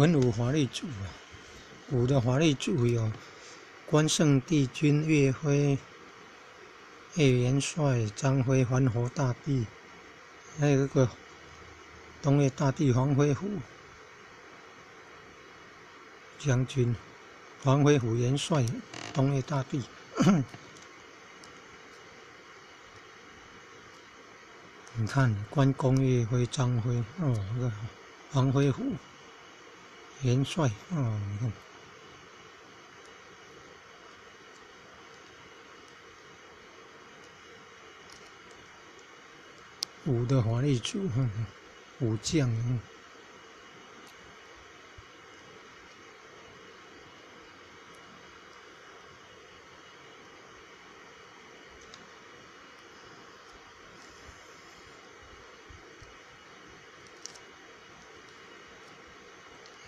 文武法力主啊，武的法力主有关圣帝君、岳飞、岳元帅、张飞、关侯大帝，还有一个东岳大帝黄飞虎将军、黄飞虎元帅、东岳大帝。你看，关公、岳飞、张飞，哦，这个黄飞虎元帅，哦，你看。武的法力主，武将。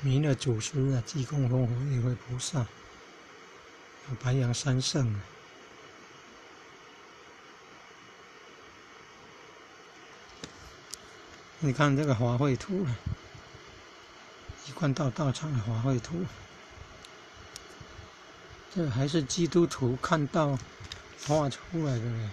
弥勒祖师啊，济公活佛、岳飞菩萨，白羊三圣。你看这个法会图，一贯道道场的法会图，这还是基督徒看到画出来的呢。